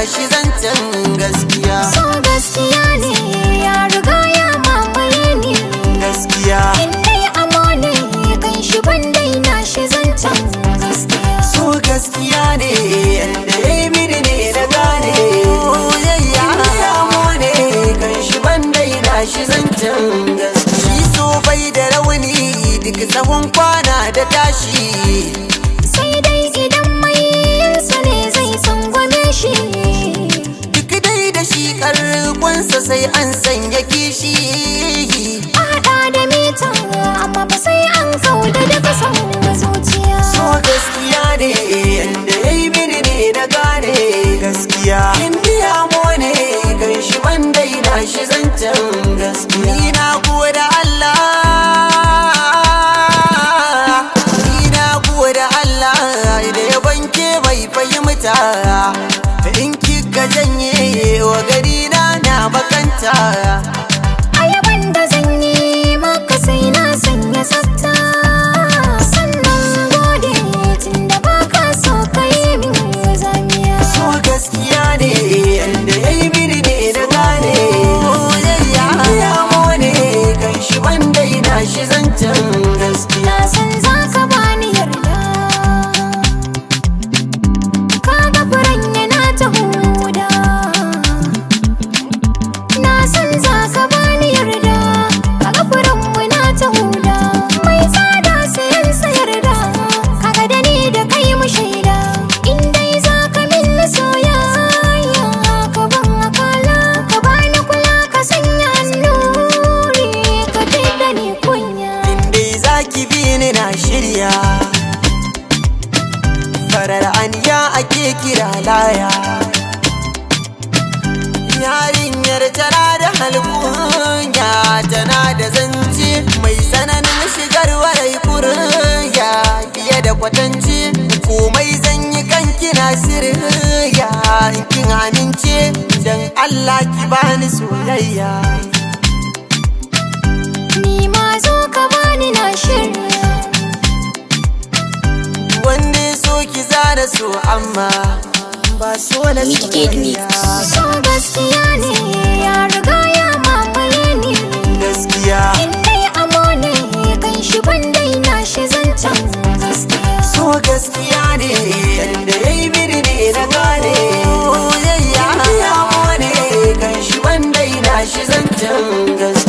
shi zancen gaskiya. So gaskiya ne ya riga ya mamaye ni. Gaskiya. In dai amo ne kan shi ban daina shi zancen gaskiya. So gaskiya ne yanda ya yi mini ne na gane. Ya amo ne kan shi ban daina shi zancen gaskiya. Shi so bai da rauni duk tsawon kwana da tashi. Sai dai idan mai yinsa ne zai tsangwame shi. Duk dai da shi karkonsa sai an sanya kishi. A haɗa da mita amma ba sai an kauda daga son zuciya. So gaskiya ne yanda ya yi mini ne na gane. Gaskiya. In biya mo ne kan shi ban daina shi zancen gaskiya. Ni na gode Allah. Ni na gode Allah da ya banke bai fahimta. In kika janye wa gari na na bakanta. Ayaban da zan yi maka sai na sanya tsafta. Sannan gode tunda baka so ka yi min zamiya. So gaskiya ne yanda ya yi mini ne na gane. Ya mo ne kan shi ban daina shi zancen gaskiya. Na san za ka bani yarda. Ka ga furen yana ta huda. Na san za ka bani yarda. Ka ga furen muna ta huda. Mai tsada sayan sa yarda. Kaga da ni da kai mu shaida. In dai za ka min soyayya, ka ban akala, ka bani kula, ka sanya annuri, ka fidda ni kunya. In dai za ki bi ni na shirya. Farar aniya ake kira laya. Yarinyar tana da halkunya, tana da zance mai tsananin shigar warai kuriya. Fiye da kwatance komai zan yi kanki na sirriya. In kin amince dan Allah ki bani soyayya. Ni ma zo ka bani na shirya. Wanda ya so ki zara so amma ba so na Wicked Mix. soyayya. So gaskiya ne ya riga ya mamaye ni. Gaskiya. In dai amo ne kan shi ban daina shi zancen gaskiya. So gaskiya ne yanda ya yi mini ne na gane. Ya ne kan shi ban daina shi zancen gaskiya.